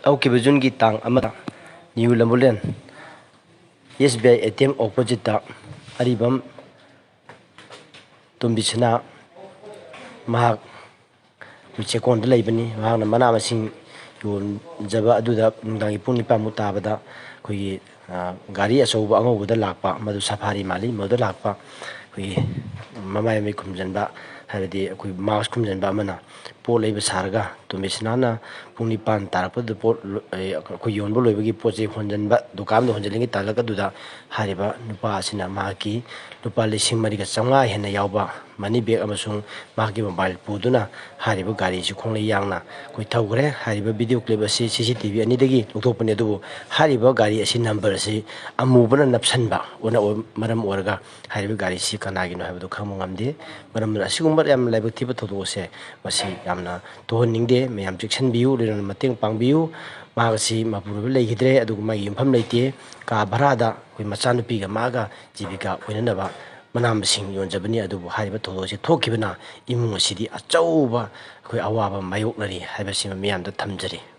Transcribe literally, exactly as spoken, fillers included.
ꯍꯧꯈꯤꯕ ꯖꯨꯟꯒꯤ ꯇꯥꯡ ꯑꯃꯗ new Lambulane S B I A T M ꯑꯣꯄꯣꯖꯤꯠꯇ ꯑꯔꯤꯕꯝ ꯇꯣꯝꯕꯤꯁꯅꯥ, ꯃꯍꯥꯛ ꯑꯩꯈꯣꯏ ꯆꯦꯛꯀꯣꯟꯗ ꯂꯩꯕꯅꯤ꯫ ꯃꯍꯥꯛꯅ ꯃꯅꯥ ꯃꯁꯤꯡ ꯌꯣꯟꯖꯕ ꯑꯗꯨꯗ ꯅꯨꯡꯗꯥꯡꯒꯤ ꯄꯨꯡ ꯅꯤꯄꯥꯟꯃꯨꯛ ꯇꯥꯕꯗ ꯑꯩꯈꯣꯏꯒꯤ, ꯑ, ꯒꯥꯔꯤ ꯑꯆꯧꯕ ꯑꯉꯧꯕꯗ ꯂꯥꯛꯄ, ꯃꯗꯨ ꯁꯐꯥꯔꯤ ꯃꯥꯜꯂꯤ, ꯃꯗꯨꯗ ꯂꯥꯛꯄ ꯑꯩꯈꯣꯏꯒꯤ ꯃꯃꯥꯏ ꯃꯃꯤꯠ ꯈꯨꯝꯖꯤꯟꯕ, ꯍꯥꯏꯕꯗꯤ ꯑꯩꯈꯣꯏ ꯃꯥꯁꯛ ꯈꯨꯝꯖꯤꯟꯕ ꯑꯃꯅ ꯄꯣꯠ ꯂꯩꯕ ꯁꯥꯔꯒ ꯇꯣꯝꯕꯤꯁꯅꯥꯅ ꯄꯨꯡ ꯅꯤꯄꯥꯟ ꯇꯥꯔꯛꯄꯗ ꯄꯣꯠ ꯂꯣ-, ꯑꯩꯈꯣꯏ ꯌꯣꯟꯕ ꯂꯣꯏꯕꯒꯤ ꯄꯣꯠ ꯆꯩ ꯍꯣꯟꯖꯤꯟꯕ, ꯗꯨꯀꯥꯟꯗ ꯍꯣꯟꯖꯤꯜꯂꯤꯉꯩ ꯇꯥꯂꯛ ꯑꯗꯨꯗ ꯍꯥꯏꯔꯤꯕ ꯅꯨꯄꯥ ꯑꯁꯤꯅ ꯃꯍꯥꯛꯀꯤ ꯂꯨꯄꯥ ꯂꯤꯁꯤꯡ ꯃꯔꯤꯒ ꯆꯥꯝꯃꯉꯥ ꯍꯦꯟꯅ ꯌꯥꯎꯕ ꯃꯅꯤ ꯕꯦꯒ ꯑꯃꯁꯨꯡ ꯃꯍꯥꯛꯀꯤ ꯃꯣꯕꯥꯏꯜ ꯄꯨꯗꯨꯅ ꯍꯥꯏꯔꯤꯕ ꯒꯥꯔꯤꯁꯤ ꯈꯣꯡꯂꯩ ꯌꯥꯡꯅ ꯑꯩꯈꯣꯏ ꯊꯧꯈ꯭ꯔꯦ꯫ ꯍꯥꯏꯔꯤꯕ ꯚꯤꯗꯤꯑꯣ ꯀ꯭ꯂꯤꯞ ꯑꯁꯤ ꯁꯤ ꯁꯤ ꯇꯤ ꯚꯤ ꯑꯅꯤꯗꯒꯤ ꯂꯧꯊꯣꯛꯄꯅꯤ, ꯑꯗꯨꯕꯨ ꯍꯥꯏꯔꯤꯕ ꯒꯥꯔꯤ ꯑꯁꯤ ꯅꯝꯕꯔ ꯑꯁꯤ ꯑꯃꯨꯕꯅ ꯅꯞꯁꯤꯟꯕ ꯑꯣꯏꯅ ꯑꯣꯏ-, ꯃꯔꯝ ꯑꯣꯏꯔꯒ ꯍꯥꯏꯔꯤꯕ ꯒꯥꯔꯤꯁꯤ ꯀꯅꯥꯒꯤꯅꯣ ꯍꯥꯏꯕꯗꯨ ꯈꯪꯕ ꯉꯝꯗꯦ꯫ ꯃꯔꯝ ꯑꯁꯤꯒꯨꯝꯕ ꯌꯥꯝꯅ ꯂꯥꯏꯕꯛ ꯊꯤꯕ ꯊꯧꯗꯣꯛ ꯑꯁꯦ ꯃꯁꯤ ꯌꯥꯝꯅ ꯊꯣꯛꯍꯟꯅꯤꯡꯗꯦ꯫ ꯃꯌꯥꯝ ꯆꯦꯛꯁꯤꯟꯕꯤꯌꯨ, ꯂꯣꯏꯅꯅ ꯃꯇꯦꯡ ꯄꯥꯡꯕꯤꯌꯨ꯫ ꯃꯍꯥꯛ ꯑꯁꯤ ꯃꯄꯨꯔꯣꯏꯕ ꯂꯩꯈꯤꯗ꯭ꯔꯦ, ꯑꯗꯨꯒ ꯃꯥꯒꯤ ꯌꯨꯝꯐꯝ ꯂꯩꯇꯦ꯫ ꯀꯥ ꯚꯔꯥꯗ ꯑꯩꯈꯣꯏ ꯃꯆꯥꯅꯨꯄꯤꯒ ꯃꯥꯒ ꯖꯤꯕꯤꯀꯥ ꯑꯣꯏꯅꯅꯕ ꯃꯅꯥ ꯃꯁꯤꯡ ꯌꯣꯟꯖꯕꯅꯤ꯫ ꯑꯗꯨꯕꯨ ꯍꯥꯏꯔꯤꯕ ꯊꯧꯗꯣꯛ ꯑꯁꯤ ꯊꯣꯛꯈꯤꯕꯅ ꯏꯃꯨꯡ ꯑꯁꯤꯗꯤ ꯑꯆꯧꯕ ꯑꯩꯈꯣꯏ ꯑꯋꯥꯕ ꯃꯥꯌꯣꯛꯅꯔꯤ ꯍꯥꯏꯕꯁꯤꯃ ꯃꯤꯌꯥꯝꯗ ꯊꯝꯖꯔꯤ꯫